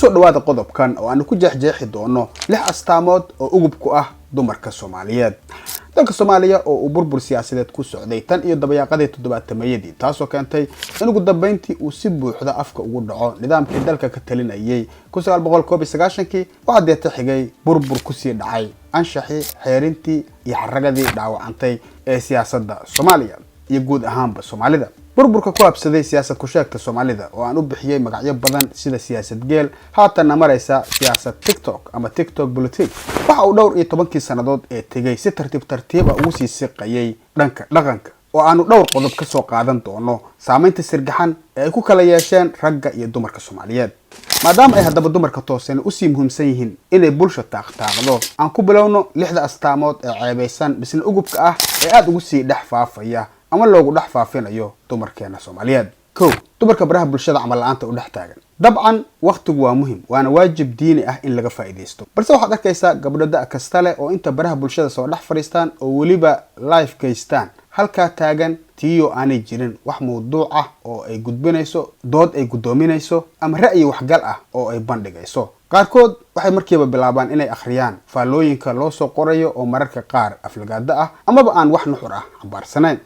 Kusoo dhawaada qodobkan oo aanu ku jeexjeexi doono lix astaamood oo ugub ku ah dumarka Soomaaliyeed. Dalka Soomaaliya oo uu burbur siyaasadeed ku socday tan iyo dabayaaqadii toddobaatameyadii, taasoo keentay in ugu dambeyntii uu si buuxda afka ugu dhaco nidaamkii dalka ka talinayay 1991-kii, waxaa deeta xigay burbur kusii dhacay anshaxii, xeerintii iyo xaragadii dhaawacantay ee siyaasadda Soomaaliya iyo guud ahaanba Soomaalida. Burburka ku habsaday siyaasad ku-sheegta Soomaalida, oo aan u bixiyey magacyo badan sida siyaasad geel, haatanna maraysa siyaasad TikTok ama TikTok politic, waxa uu dhowr iyo tobankii sannadood ee tegey si tartiib tartiiba ugu sii siqayay dhanka dhaqanka, oo aanu dhowr qodob ka soo qaadan doono saameynta sirgaxan ee ay ku kala yeesheen ragga iyo dumarka Soomaaliyeed. Maadaama ay haddaba dumarka toosani usii muhiimsan yihiin inay bulsha taaqtaaqdo, aan ku bilowno lixda astaamood ee ceebaysan misna ugubka ah ee aada ugu sii dhex faafaya ama loogu dhex faafinayo dumarkeena Soomaaliyeed. Kow, dumarka baraha bulshada camal la-aanta u dhex taagan. Dabcan wakhtigu waa muhim, waana waajib diini ah in laga faa'iidaysto, balse waxaad arkaysaa gabdho da' kasta leh oo inta baraha bulshada soo dhex fadhiistaan oo weliba live geystaan, halkaa taagan, tiiyoo aanay jirin wax mawduuc ah oo ay gudbinayso, dood ay guddoominayso ama ra'yi waxgal ah oo ay bandhigayso. Qaarkood waxay markiiba bilaabaan inay akhriyaan faallooyinka loo soo qorayo oo mararka qaar aflagaado ah amaba aan wax nuxur ah xambaarsanayn.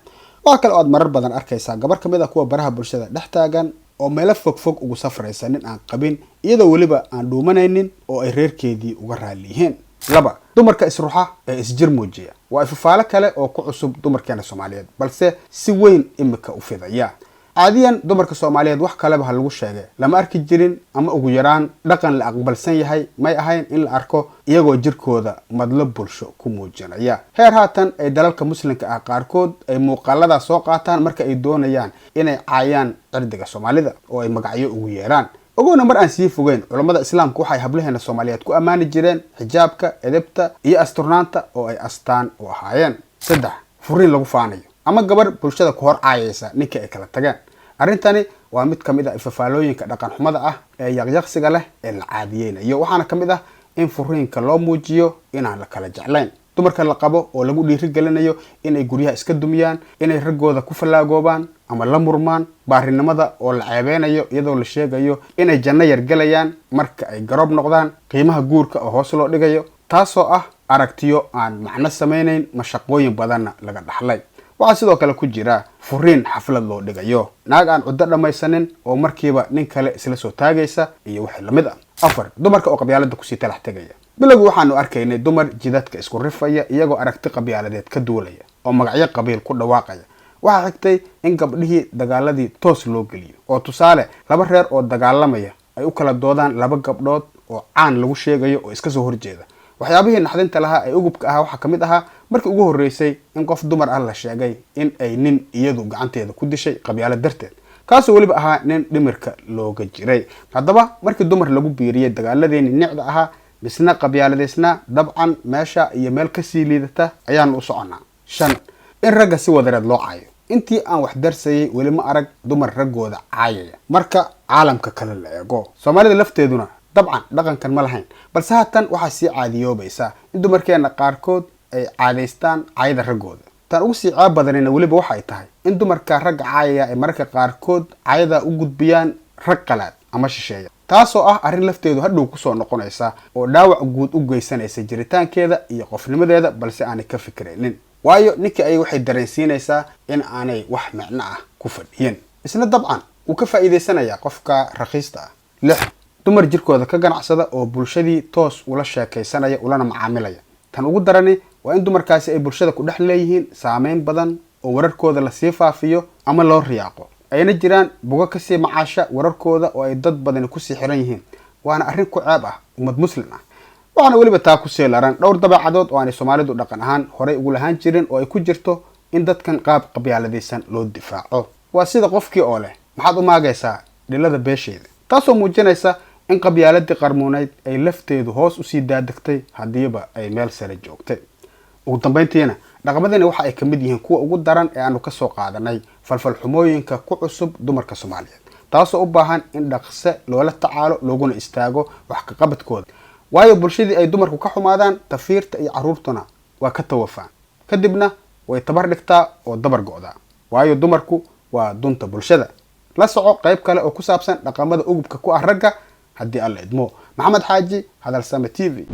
Waxaa kale oo aad marar badan arkaysaa gabar ka mid ah kuwa baraha bulshada dhex taagan oo meelo fog fog ugu safraysa nin aan qabin, iyadoo weliba aan dhuumanaynin oo ay reerkeedii uga raalli yihiin. Laba, dumarka isruxa ee isjir muujiya waa ifafaalo kale oo ku cusub dumarkeena Soomaaliyeed, balse si weyn imika u fidaya. Caadiyan dumarka Soomaaliyeed wax kaleba ha lagu sheegay, lama arki jirin ama ugu yaraan dhaqan la aqbalsan yahay may ahayn in la arko iyagoo jirkooda madlo bulsho ku muujinaya, heer haatan ay dalalka Muslimka ah qaarkood ay muuqaaladaa soo qaataan marka ay doonayaan inay caayaan cirdiga Soomaalida oo ay magacyo ugu yeeraan. Ogowna, mar aan sii fogeyn culammada Islaamku waxay hablaheena Soomaaliyeed ku ammaani jireen xijaabka, edebta iyo asturnaanta oo ay astaan u ahaayeen. Saddex, furiin lagu faanayo ama gabar bulshada ku hor caayaysa ninkii ay kala tageen. Arrintani waa mid ka mid ah ifafaalooyinka dhaqan xumada ah ee yaqyaqsiga leh ee la caadiyeynayo, waxaana ka mid ah in furiinka loo muujiyo inaan la kala jeclayn dumarka la qabo, oo lagu dhiirigelinayo inay guryaha iska dumiyaan, inay raggooda ku fallaagoobaan ama la murmaan, baarinimada oo la ceebeynayo iyadoo la sheegayo inay janno yar gelayaan marka ay garoob noqdaan, qiimaha guurka oo hoos loo dhigayo, taasoo ah aragtiyo aan macno samaynayn, mashaqooyin badanna laga dhaxlay. Waxaa sidoo kale ku jira furiin xaflad loo dhigayo, naag aan cuddo dhammaysanin oo markiiba nin kale isla soo taagaysa iyo wixii lamid ah. Afar, dumarka oo qabyaalada kusii talax tegaya. Bilowgii waxaanu arkaynay dumar jidadka isku rifaya iyagoo aragti qabyaaladeed ka duulaya oo magacyo qabiil ku dhawaaqaya. Waxaa xigtay in gabdhihii dagaaladii toos loo geliyo, oo tusaale laba reer oo dagaalamaya ay u kala doodaan laba gabdhood oo caan lagu sheegayo oo iska soo horjeeda. Waxyaabihii naxdinta lahaa ee ugubka ahaa waxaa ka mid ahaa markii ugu horreysay in qof dumar ah la sheegay in ay nin iyadu gacanteeda ku dishay qabyaalad darteed, kaasoo weliba ahaa nin dhimirka looga jiray. Haddaba markii dumar lagu biiriyey dagaaladeeni nicda ahaa misna qabyaaladeysna, dabcan meesha iyo meel kasii liidata ayaanu u soconnaa. Shan, in ragga si wadareed loo caayo. Intii aan wax darsayay weli ma arag dumar raggooda caayaya marka caalamka kale la eego. Soomaalida lafteeduna dabcan dhaqankan ma lahayn, balse haatan waxaa sii caadiyoobaysa in dumarkeena qaarkood ay caadaystaan caayada raggooda. Tan ugu sii ceeb badanina weliba waxay tahay in dumarka ragga caayaya ay mararka qaarkood caayada u gudbiyaan rag qalaad ama shisheeya, taasoo ah arrin lafteedu hadhow kusoo noqonaysa oo dhaawac guud u geysanaysa jiritaankeeda iyo qofnimadeeda, balse aanay ka fikiraynin, waayo ninkii ayay waxay dareensiinaysaa in aanay wax micno ah ku fadhiyin, isna dabcan wuu ka faa'iidaysanayaa qofka rakhiista ah. Lix, dumar jirkooda ka ganacsada oo bulshadii toos ula sheekaysanaya ulana macaamilaya. Tan ugu darani waa in dumarkaasi ay bulshada ku dhex leeyihiin saameyn badan oo wararkooda lasii faafiyo ama loo riyaaqo, ayna jiraan bugo kasii macaasha wararkooda oo ay dad badani kusii xiran yihiin, waana arrin ku ceeb ah ummad Muslim ah. Waxaana weliba taa kusii laran dhowr dabeecadood oo aanay Soomaalidu dhaqan ahaan horay ugu lahaan jirin, oo ay ku jirto in dadkan qaab qabyaaladaysan loo difaaco. Waa sida qofkii oo leh, "Maxaad u maagaysaa dhilada beesheeda?" taasoo muujinaysa in qabyaaladii qarmuunayd ay lafteedu hoos usii daadegtay haddiiba ay meel sare joogtay. Ugu dambeyntiina, dhaqamadani waxa ay ka mid yihiin kuwa ugu daran ee aanu kasoo qaadanay falfalxumooyinka ku cusub dumarka Soomaaliyeed, taasoo u baahan in dhaqse loola tacaalo looguna istaago wax ka qabadkooda, waayo bulshadii ay dumarku ka xumaadaan, tafiirta iyo carruurtuna waa ka tawafaan, kadibna way tabar dhigtaa oo dabar go'daa, waayo dumarku waa dunta bulshada. La soco qayb kale oo ku saabsan dhaqamada ugubka ku ah ragga. Haddii Alla idmo, Maxamed Xaaji, Hadalsame TV.